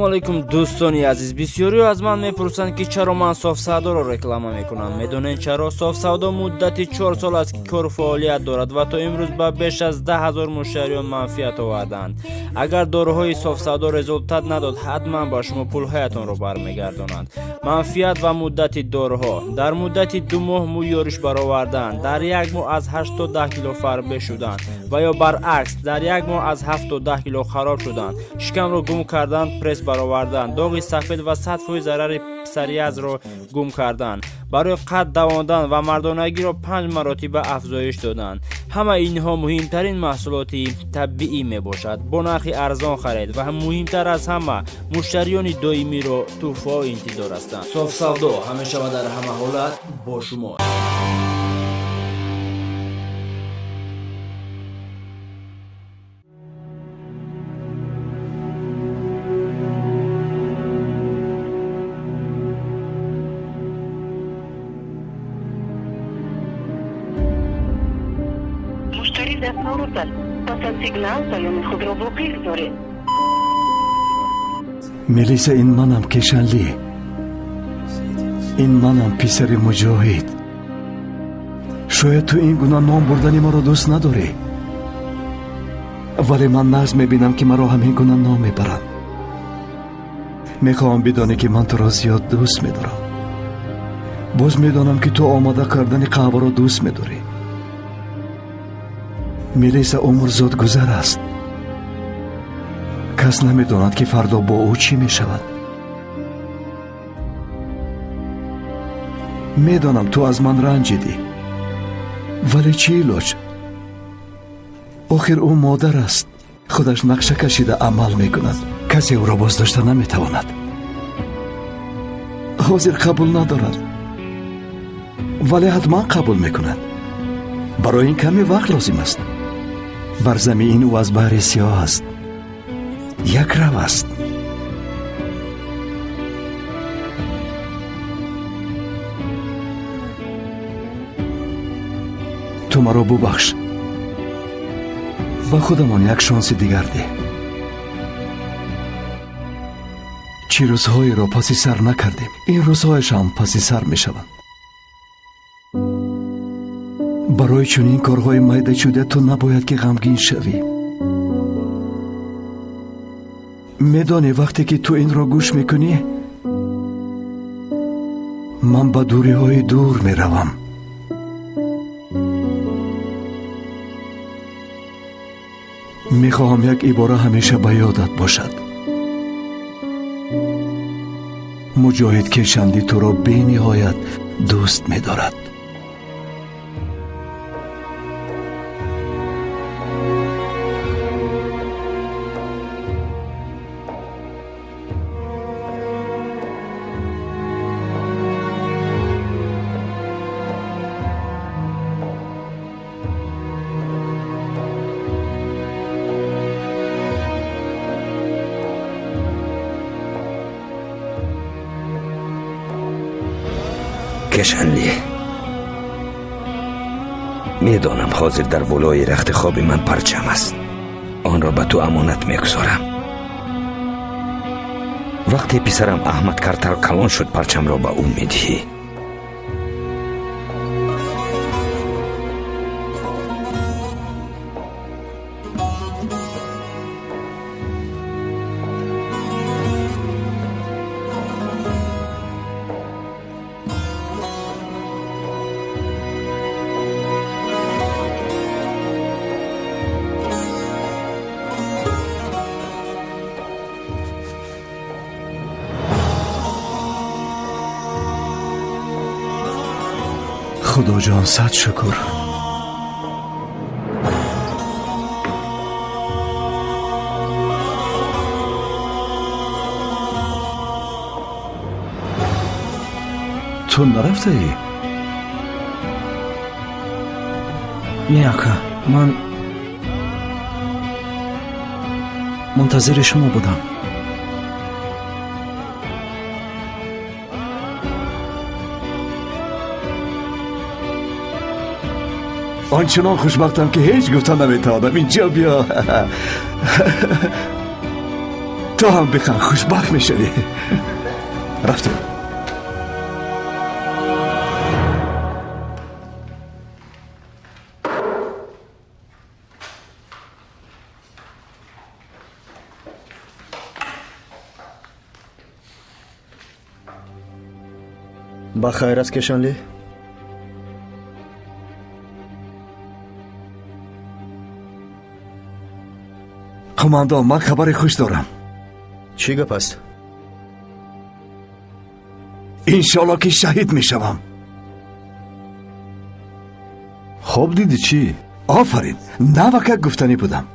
Алейкум, дӯстони азиз. Бисёриҳо аз ман мепурсанд, ки чаро ман Софсавдоро реклама мекунам. Медонед чаро? Софсавдо муддати 4 сол аст, ки кору фаъолият дорад ва то имрӯз ба беш аз 10 000 муштариён манфиат оварданд. Агар доруҳои Софсавдо результат надод, ҳатман ба шумо пулҳоятонро бармегардонанд. Манфиат ва муддати доруҳо: дар муддати 2 моҳ мӯй ёриш баровардан, дар як моҳ аз 8 то 10 кило фарбе шудан ва ё баръакс, дар як моҳ аз 7 то 10 кило хароб шудан, шикамро гум кардан, пресс баровардан, доғи сафед ва 100% зарари псориазро гум кардан, барои қад давондан ва мардонагиро панҷ маротиба афзоиш додан. Ҳама инҳо муҳимтарин маҳсулоти табиӣ мебошад. Бо нархи арзон харед ва муҳимтар аз ҳама, муштариёни доимиро тӯҳфаҳо интизор ҳастанд. Софсавдо ҳамеша ва дар ҳама ҳолат бо шумо. Муштарӣ дастнорос аст. Пас аз сигнал паёми худро боқӣ гузоред. Мелиса, ин манам, Кешанлӣ. Ин манам, писари Муҷоҳид. Шояд ту ин гуна ном бурдани маро дӯст надорӣ, вале ман нағз мебинам, ки маро ҳамин гуна ном мебаранд. Мехоҳам бидонӣ, ки ман туро зиёд дӯст медорам. Боз медонам, ки ту омода кардани қаҳваро дӯст медорӣ. Мелиса, умр зудгузар аст. Кас намедонад, ки фардо бо ӯ чӣ мешавад. Медонам, ту аз ман ранҷидӣ, вале чӣ илоҷ? Охир ӯ модар аст, худаш нақша кашида амал мекунад. Касе ӯро боздошта наметавонад. Ҳозир қабул надорад, вале ҳатман қабул мекунад. Барои ин каме вақт лозим аст. Бар замин ӯ аз баҳри сиёҳ аст, як рав аст. Ту маро бубахш. Ба худамон як шонси дигар деҳ. Чӣ рӯзҳоеро паси сар накардем, ин рӯзҳояшам паси сар мешаванд. Барои чунин корҳои майдачуда ту набояд ки ғамгин шавӣ. Медонӣ, вақте ки ту инро гӯш мекунӣ, ман ба дуриҳои дур меравам. Мехоҳам як ибора ҳамеша ба ёдат бошад: Муҷоҳид Кешандӣ туро бениҳоят дӯст медорад. Кешанли, медонам, ҳозир дар болои рахти хоби ман парчам аст. Онро ба ту амонат мегузорам. Вақте писарам Аҳмад Картал калон шуд, парчамро ба ӯ медиҳӣ. Худоҷон, сад шукр. Ту нарафтаӣ? Не, ака, ман мунтазири шумо будам. Он чунон хушбахтам, ки ҳеҷ гуфта наметавонам. Инҷо биё. Ту ҳам биханд, хушбахт мешавӣ. Рафтем. Ба хайр аст, Кешанли? Қумандон, ман хабари хуш дорам. Чӣ гап аст? Иншоалло, ки шаҳид мешавам. Хоб дидӣ чӣ? Офарин, навакак гуфтанӣ будам.